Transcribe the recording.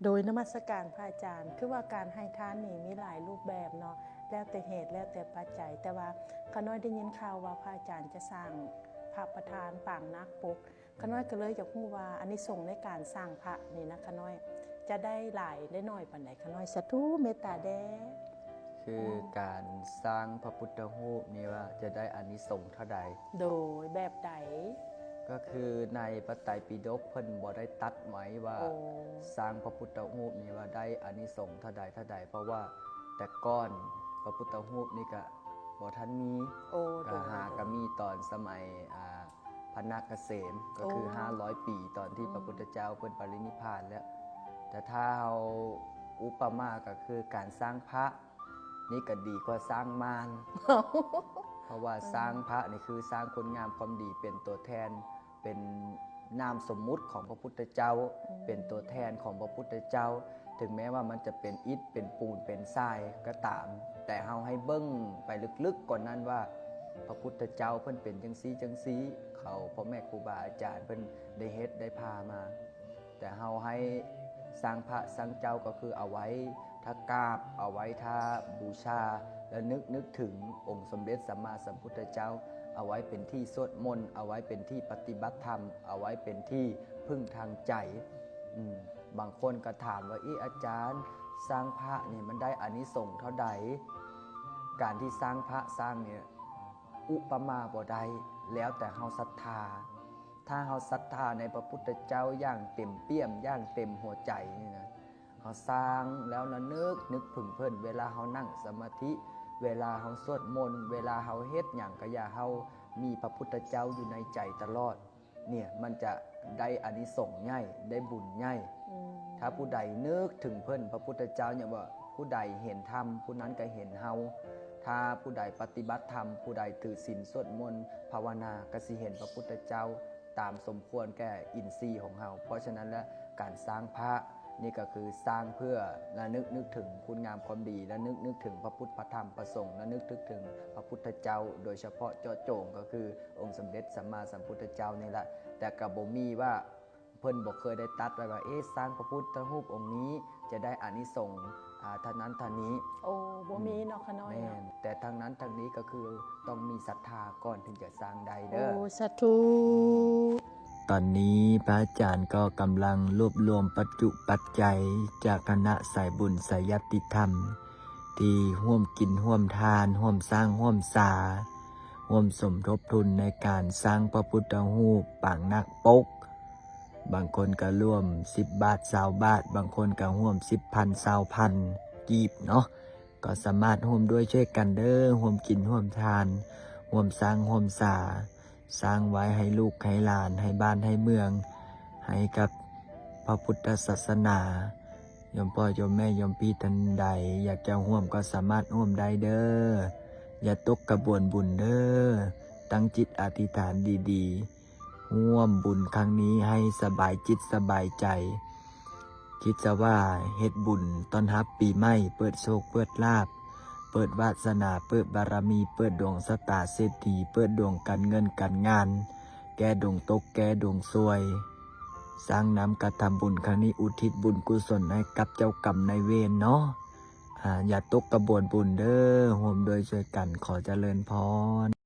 ໂດຍນະມັດສະການພະອາຈານ ຄືວ່າການໃຫ້ທານນີ້ມີຫຼາຍຮູບແບບເນາະ ແລ້ວແຕ່ເຫດ ແລ້ວແຕ່ປັດໄຈ ແຕ່ວ່າຂ້ານ້ອຍໄດ້ຍິນຂ່າວວ່າພະອາຈານຈະສ້າງພະປະທານປາງນາກປົກ ຂ້ານ້ອຍກໍເລີຍຢາກຮູ້ວ່າອານິສົງໃນການສ້າງພະນີ້ນະ ຂ້ານ້ອຍຈະໄດ້ຫຼາຍໄດ້ໜ້ອຍປານໃດ? ຂ້ານ້ອຍສາທຸເມດຕາແດ່. ຄືການສ້າງພະພຸດທະຮູບນີ້ວ່າຈະໄດ້ອານິສົງເທົ່າໃດ? ໂດຍ ແບບໃດ? ກໍຄືໃນພະໄຕປິດົກເພິ່ນບໍ່ໄດ້ຕັດໄວ້ວ່າ ໂອ້ ສ້າງພະພຸດທະຮູບນີ້ວ່າໄດ້ອານິສົງເທົ່າໃດເທົ່າໃດ ເພາະວ່າແຕ່ກ່ອນພະພຸດທະຮູບນີ້ກະບໍ່ທັນມີ ໂອ້ ກະ ໂດຍ ຫາກະມີຕອນສະໄໝ ອ່າ ພະນາກະເສມ ກໍຄື ໂອ້ ຫ້າຮ້ອຍປີ ຕອນທີ່ ອືມ ພະພຸດທະເຈົ້າເພິ່ນປະລິນິບພານແລ້ວ. ແຕ່ຖ້າເຮົາອຸປະມາກໍຄືການສ້າງພະນີ້ກໍດີກວ່າສ້າງມ່ານ ເພາະວ່າ ອືມ ສ້າງພະນີ້ຄືສ້າງຄຸນງາມຄວາມດີ ເປັນຕົວແທນ ເປັນນາມສົມມຸດຂອງພະພຸດທະເຈົ້າ ອືມ ເປັນຕົວແທນຂອງພະພຸດທະເຈົ້າ. ເຖິງແມ້ວ່າມັນຈະເປັນອິດ ເປັນປູນ ເປັນຊາຍກໍຕາມ, ແຕ່ເຮົາໃຫ້ເບິ່ງໄປເລິກໆກວ່ານັ້ນວ່າ ພະພຸດທະເຈົ້າເພິ່ນເປັນຈັ່ງຊີ້ຈັ່ງຊີ້, ເຂົາພໍ່ແມ່ຄູບາອາຈານເພິ່ນໄດ້ເຮັດໄດ້ພາມາ. ແຕ່ເຮົາໃຫ້ສ້າງພະສ້າງເຈົ້າກໍຄືເອົາໄວ້ຖ້າກາບ, ເອົາໄວ້ຖ້າບູຊາ, ລະນຶກ, ນຶກເຖິງອົງສົມເດັດສຳມາສຳພຸດທະເຈົ້າ, ເອົາໄວ້ເປັນທີ່ສວດມົນ, ເອົາໄວ້ເປັນທີ່ປະຕິບັດທຳ, ເອົາໄວ້ເປັນທີ່ເພິ່ງທາງໃຈ. ອືມ ບາງຄົນກໍຖາມວ່າ ເອ ອາຈານ, ສ້າງພະນີ້ມັນໄດ້ອານິສົງເທົ່າໃດ? ການທີ່ສ້າງພະສ້າງນີ້ອຸປະມາບໍ່ໄດ້, ແລ້ວແຕ່ເຮົາສັດທາ. ຖ້າເຮົາສັດທາໃນພະພຸດທະເຈົ້າຢ່າງເຕັມປ່ຽມ, ຢ່າງເຕັມຫົວໃຈນີ້ນະ, ເຮົາສ້າງແລ້ວລະນຶກ, ນຶກເຖິງເພິ່ນ, ເວລາເຮົານັ່ງສະມາທິ, ເວລາເຮົາສວດມົນ, ເວລາເຮົາເຮັດຫຍັງກໍຢ່າ, ເຮົາມີພະພຸດທະເຈົ້າຢູ່ໃນໃຈຕະຫຼອດ. ເນ່ຍ ມັນຈະໄດ້ອານິສົງໃຫຍ່, ໄດ້ບຸນໃຫຍ່. ອືມ ຖ້າຜູ້ໃດນຶກເຖິງເພິ່ນ, ພະພຸດທະເຈົ້າເນຍວ່າ ຜູ້ໃດເຫັນທຳ, ຜູ້ນັ້ນກໍເຫັນເຮົາ. ຖ້າຜູ້ໃດປະຕິບັດທຳ, ຜູ້ໃດຖືສິນ, ສວດມົນ, ພາວະນາ, ກໍຊິເຫັນພະພຸດທະເຈົ້າຕາມສົມຄວນແກ່ອິນຊີຂອງເຮົາ. ເພາະສະນັ້ນແລ້ວ ການສ້າງພະນີ້ກໍຄືສ້າງເພື່ອລະນຶກ, ນຶກເຖິງຄຸນງາມຄວາມດີ, ລະນຶກ, ນຶກເຖິງພະພຸດ, ພະທຳ, ພະສົງ, ລະນຶກ, ນຶກເຖິງພະພຸດທະເຈົ້າ ໂດຍສະເພາະເຈາະຈົງກໍຄື ອົງສົມເດັດສຳມາສຳພຸດທະເຈົ້ານີ້ລະ. ແຕ່ກໍບໍ່ມີວ່າ ເພິ່ນບໍ່ເຄີຍໄດ້ຕັດໄວ້ວ່າ ເອ ສ້າງພະພຸດທະຮູບອົງນີ້ຈະໄດ້ອານິສົງ ອ່າ ເທົ່ານັ້ນເທົ່ານີ້. ໂອ້ ບໍ່ມີເນາະ ອືມ ຂະນ້ອຍເນາະ. ແມ່ນ ແຕ່ທັງນັ້ນທັງນີ້ກໍຄືຕ້ອງມີສັດທາກ່ອນເຖິງຈະສ້າງໄດ້ເດີ. ໂອ້ ສາທຸ. ຕອນນີ້ພະອາຈານກໍກຳລັງລວບລວມປັດຈຸປັດໄຈຈາກຄະນະສາຍບຸນສາຍຍາດຕິທຳ ທີ່ຮ່ວມກິນຮ່ວມທານ, ຮ່ວມສ້າງຮ່ວມສາ, ຮ່ວມສົມທົບທຶນໃນການສ້າງພະພຸດທະຮູບປາງນາກປົກ. ບາງຄົນກໍຮ່ວມສິບບາດ, ຊາວບາດ, ບາງຄົນກໍຮ່ວມສິບພັນ, ຊາວພັນກີບເນາະ. ກໍສາມາດຮ່ວມດ້ວຍຊ່ວຍກັນເດີ, ຮ່ວມກິນຮ່ວມທານ, ຮ່ວມສ້າງຮ່ວມສາ, ສ້າງໄວ້ໃຫ້ລູກໃຫ້ຫຼານ, ໃຫ້ບ້ານໃຫ້ເມືອງ, ໃຫ້ກັບພະພຸດທະສາສະໜາ. ໂຍມພໍ່ໂຍມແມ່ໂຍມພີ່ທ່ານໃດຢາກຈະຮ່ວມກໍສາມາດຮ່ວມໄດ້ເດີ. ຢ່າຕົກຂະບວນບຸນເດີ. ຕັ້ງຈິດອະທິຖານດີໆ. ຮ່ວມບຸນຄັ້ງນີ້ໃຫ້ສະບາຍຈິດສະບາຍໃຈ. ຄິດຊະວ່າເຮັດບຸນຕ້ອນຮັບປີໃໝ່, ເປີດໂຊກເປີດລາບ, ເປີດວາສະໜາ, ເປີດບາລະມີ, ເປີດດວງຊະຕາເສດຖີ, ເປີດດວງການເງິນການງານ, ແກ້ດວງຕົກ, ແກ້ດວງຊວຍ. ສ້າງນຳກະທຳບຸນຄັ້ງນີ້ ອຸທິດບຸນກຸສົນໃຫ້ກັບເຈົ້າກຳນາຍເວນເນາະ. ອາ ຢ່າຕົກຂະບວນບຸນເດີ, ຮ່ວມດ້ວຍຊ່ວຍກັນ. ຂໍຈະເລີນພອນ.